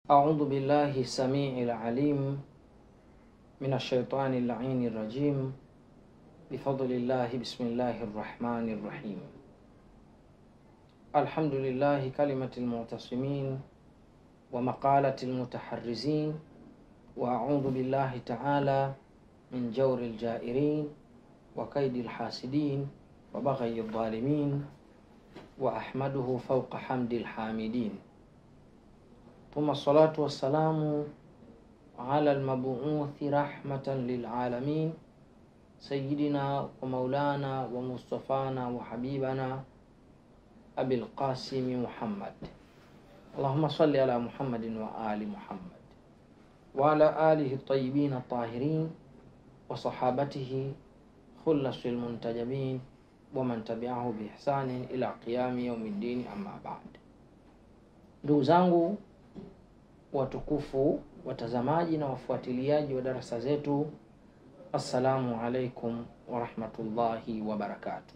أعوذ بالله السميع العليم من الشيطان اللعين الرجيم بفضل الله بسم الله الرحمن الرحيم. الحمد لله كلمة المعتصمين ومقالة المتحرزين، وأعوذ بالله تعالى من جور الجائرين وكيد الحاسدين وبغي الظالمين، وأحمده فوق حمد الحامدين، ثم الصلاة والسلام على المبعوث رحمة للعالمين سيدنا ومولانا ومصطفانا وحبيبنا أبي القاسم محمد. اللهم صل على محمد وآل محمد وعلى آله الطيبين الطاهرين وصحابته خلص المنتجبين ومن تبعه بإحسان إلى قيام يوم الدين. أما بعد، ndugu zangu watukufu, watazamaji na wafuatiliaji wa darasa zetu, assalamu alaikum wa rahmatullahi wa barakatuh.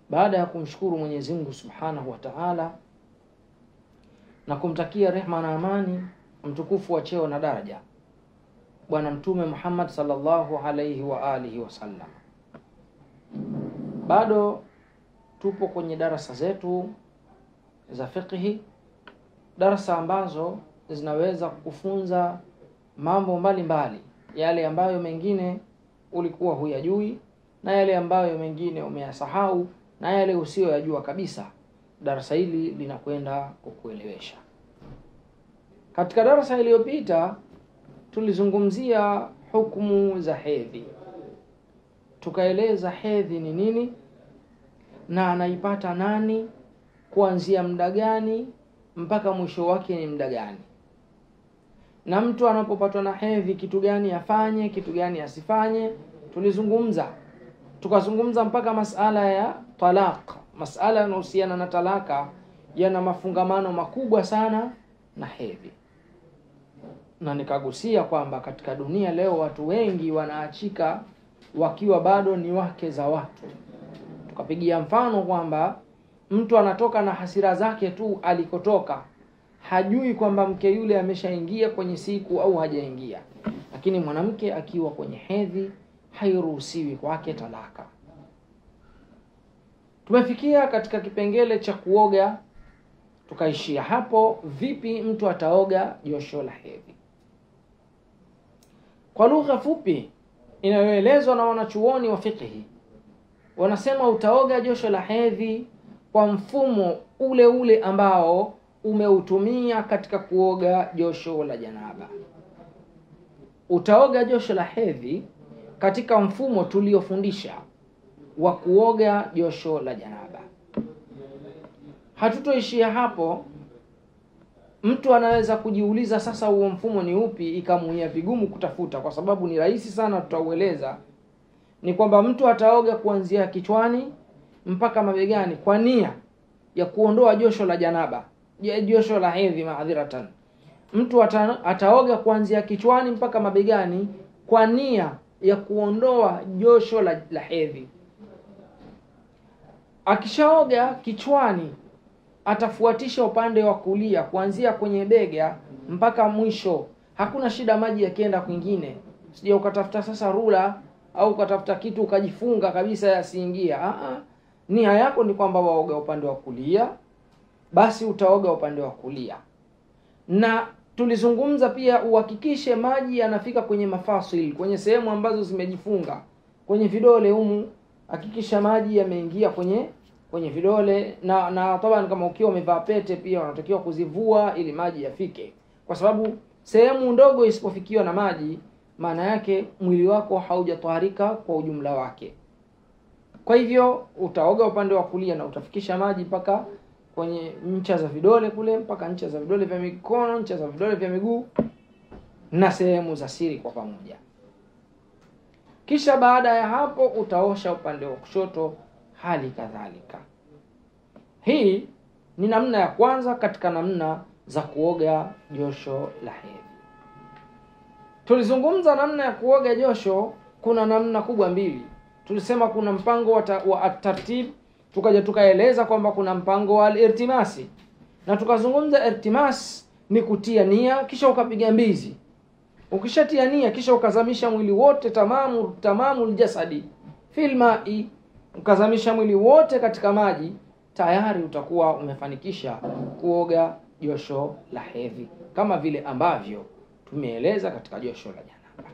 Baada ya kumshukuru Mwenyezi Mungu Subhanahu wa Ta'ala na kumtakia rehma na amani mtukufu wa cheo na daraja Bwana Mtume Muhammad sallallahu alaihi wa alihi wasallam, bado tupo kwenye darasa zetu za fiqhi, darasa ambazo zinaweza kukufunza mambo mbalimbali, yale ambayo mengine ulikuwa huyajui na yale ambayo mengine umeyasahau na yale usiyoyajua kabisa. Darasa hili linakwenda kukuelewesha. Katika darasa iliyopita tulizungumzia hukumu za hedhi, tukaeleza hedhi ni nini na anaipata nani, kuanzia muda gani mpaka mwisho wake ni muda gani, na mtu anapopatwa na hedhi kitu gani afanye, kitu gani asifanye. Tulizungumza, tukazungumza mpaka masala ya talaq. Masala yanayohusiana na talaka yana mafungamano makubwa sana na hedhi, na nikagusia kwamba katika dunia leo watu wengi wanaachika wakiwa bado ni wake za watu. Tukapigia mfano kwamba mtu anatoka na hasira zake tu alikotoka, hajui kwamba mke yule ameshaingia kwenye siku au hajaingia. Lakini mwanamke akiwa kwenye hedhi hairuhusiwi kwake talaka. Tumefikia katika kipengele cha kuoga, tukaishia hapo. Vipi mtu ataoga josho la hedhi? Kwa lugha fupi inayoelezwa na wanachuoni wa fiqhi, wanasema utaoga josho la hedhi kwa mfumo ule ule ambao umeutumia katika kuoga josho la janaba. Utaoga josho la hedhi katika mfumo tuliofundisha wa kuoga josho la janaba. Hatutoishia hapo. Mtu anaweza kujiuliza sasa huo mfumo ni upi, ikamuia vigumu kutafuta, kwa sababu ni rahisi sana, tutaueleza. Ni kwamba mtu ataoga kuanzia kichwani mpaka mabegani kwa nia ya kuondoa josho la janaba, josho la hedhi maadhiratan. Mtu ataoga kuanzia kichwani mpaka mabegani kwa nia ya kuondoa josho la hedhi. Akishaoga kichwani atafuatisha upande wa kulia kuanzia kwenye bega mpaka mwisho. Hakuna shida maji yakienda kwingine, sije ukatafuta sasa rula au ukatafuta kitu ukajifunga kabisa yasiingia. Nia yako ni kwamba waoga upande wa kulia, basi utaoga upande wa kulia. Na tulizungumza pia uhakikishe maji yanafika kwenye mafasil, kwenye sehemu ambazo zimejifunga, kwenye vidole humu, hakikisha maji yameingia kwenye vidole. Na taban kama ukiwa umevaa pete pia unatakiwa kuzivua ili maji yafike, kwa sababu sehemu ndogo isipofikiwa na maji, maana yake mwili wako haujatwaharika kwa ujumla wake. Kwa hivyo utaoga upande wa kulia na utafikisha maji mpaka kwenye ncha za vidole kule, mpaka ncha za vidole vya mikono, ncha za vidole vya miguu na sehemu za siri kwa pamoja. Kisha baada ya hapo utaosha upande wa kushoto hali kadhalika. Hii ni namna ya kwanza katika namna za kuoga josho la hedhi. Tulizungumza namna ya kuoga josho, kuna namna kubwa mbili. Tulisema kuna mpango wa at-tartib, tukaja tukaeleza kwamba kuna mpango wa al-irtimasi, na tukazungumza irtimas Ni kutia nia kisha ukapiga mbizi. Ukishatia nia kisha ukazamisha mwili wote, tamamu aljasadi fil ma'i, ukazamisha mwili wote katika maji, tayari utakuwa umefanikisha kuoga josho la hedhi, kama vile ambavyo tumeeleza katika josho la janaba.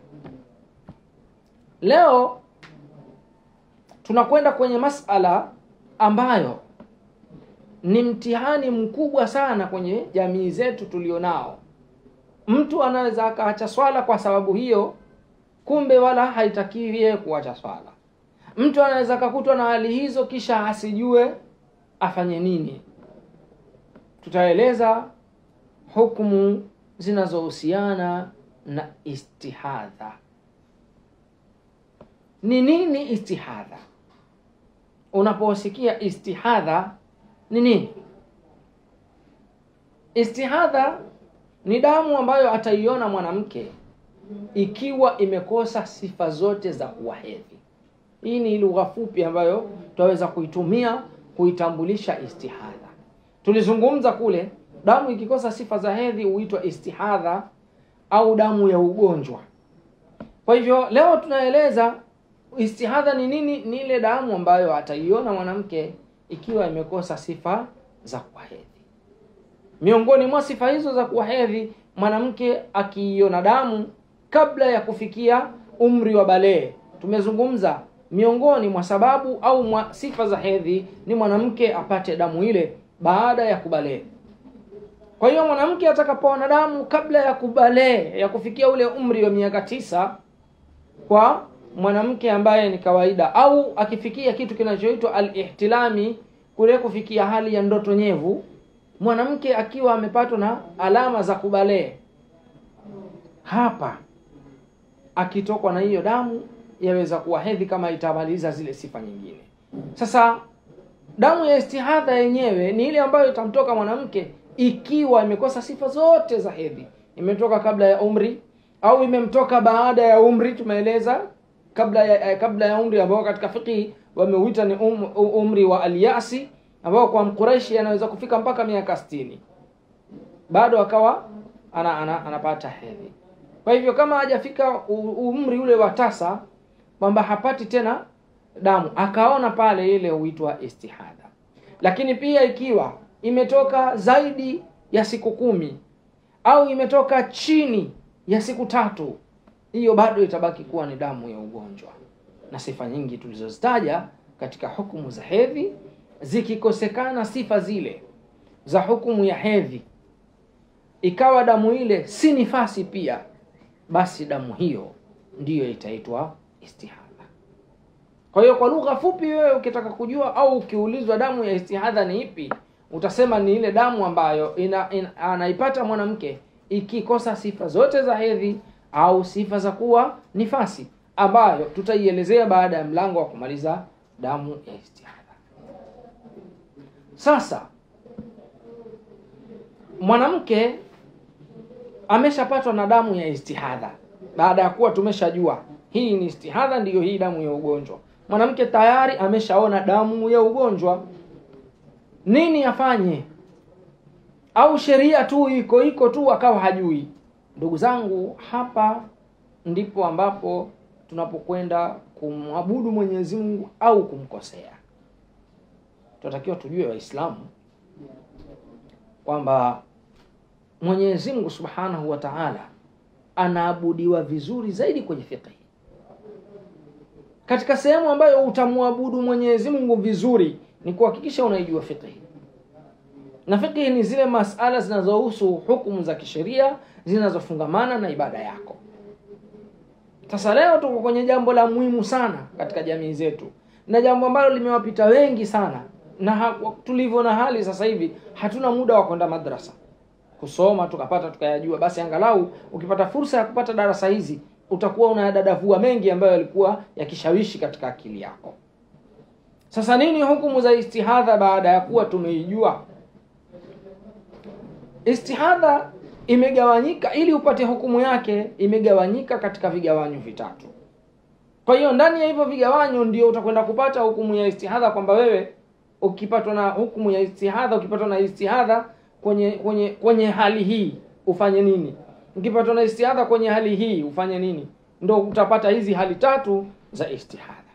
Leo tunakwenda kwenye masala ambayo ni mtihani mkubwa sana kwenye jamii zetu tulionao. Mtu anaweza akaacha swala kwa sababu hiyo, kumbe wala haitakiwi yeye kuacha swala. Mtu anaweza akakutwa na hali hizo kisha asijue afanye nini. Tutaeleza hukumu zinazohusiana na istihadha. Ni nini istihadha? Unaposikia istihadha ni nini? Istihadha ni damu ambayo ataiona mwanamke ikiwa imekosa sifa zote za kuwa hedhi. Hii ni lugha fupi ambayo tutaweza kuitumia kuitambulisha istihadha. Tulizungumza kule, damu ikikosa sifa za hedhi huitwa istihadha au damu ya ugonjwa. Kwa hivyo leo tunaeleza istihadha ni nini? Ni ile damu ambayo ataiona mwanamke ikiwa imekosa sifa za kuwa hedhi. Miongoni mwa sifa hizo za kuwa hedhi, mwanamke akiiona damu kabla ya kufikia umri wa balee. Tumezungumza miongoni mwa sababu au mwa sifa za hedhi ni mwanamke apate damu ile baada ya kubalee. Kwa hiyo mwanamke atakapoona damu kabla ya kubalee, ya kufikia ule umri wa miaka 9 kwa mwanamke ambaye ni kawaida, au akifikia kitu kinachoitwa al-ihtilami, kule kufikia hali ya ndoto nyevu, mwanamke akiwa amepatwa na alama za kubalee, hapa akitokwa na hiyo damu yaweza kuwa hedhi kama itamaliza zile sifa nyingine. Sasa damu ya istihadha yenyewe ni ile ambayo itamtoka mwanamke ikiwa imekosa sifa zote za hedhi. Imetoka kabla ya umri au imemtoka baada ya umri. Tumeeleza kabla ya umri ambao katika fiqh wameuita ni umri wa al-yasi, ambao kwa Mquraishi anaweza kufika mpaka miaka 60 bado akawa anapata hedhi. Kwa hivyo kama hajafika umri ule wa tasa kwamba hapati tena damu, akaona pale, ile huitwa istihadha. Lakini pia ikiwa imetoka zaidi ya siku 10 au imetoka chini ya siku 3, hiyo bado itabaki kuwa ni damu ya ugonjwa. Na sifa nyingi tulizozitaja katika hukumu za hedhi, zikikosekana sifa zile za hukumu ya hedhi, ikawa damu ile si nifasi pia, basi damu hiyo ndiyo itaitwa istihadha. Kwa hiyo kwa lugha fupi, wewe ukitaka kujua au ukiulizwa damu ya istihadha ni ipi, utasema ni ile damu ambayo anaipata mwanamke ikikosa sifa zote za hedhi au sifa za kuwa nifasi, ambayo tutaielezea baada ya mlango wa kumaliza damu ya istihadha. Sasa mwanamke ameshapatwa na damu ya istihadha, baada ya kuwa tumeshajua hii ni istihadha, ndiyo hii damu ya ugonjwa. Mwanamke tayari ameshaona damu ya ugonjwa, nini afanye? Au sheria tu iko tu akawa hajui? Ndugu zangu, hapa ndipo ambapo tunapokwenda kumwabudu Mwenyezi Mungu au kumkosea. Tunatakiwa tujue Waislamu kwamba Mwenyezi Mungu Subhanahu wa Ta'ala anaabudiwa vizuri zaidi kwenye fiqh. Katika sehemu ambayo utamwabudu Mwenyezi Mungu vizuri ni kuhakikisha unaijua fiqh. Na fiqh ni zile masala zinazohusu hukumu za kisheria zinazofungamana na ibada yako. Sasa leo tuko kwenye jambo la muhimu sana katika jamii zetu, na jambo ambalo limewapita wengi sana, na tulivyo na hali sasa hivi hatuna muda wa kwenda madrasa kusoma tukapata tukayajua. Basi angalau ukipata fursa ya kupata darasa hizi utakuwa unayadadavua mengi ambayo yalikuwa yakishawishi katika akili yako. Sasa nini hukumu za istihadha baada ya kuwa tumeijua? Istihadha imegawanyika, ili upate hukumu yake imegawanyika katika vigawanyo vitatu. Kwa hiyo ndani ya hivyo vigawanyo ndio utakwenda kupata hukumu ya istihadha, kwamba wewe ukipatwa na hukumu ya istihadha, ukipatwa na istihadha kwenye hali hii ufanye nini, ukipatwa na istihadha kwenye hali hii ufanye nini. Ndo utapata hizi hali tatu za istihadha.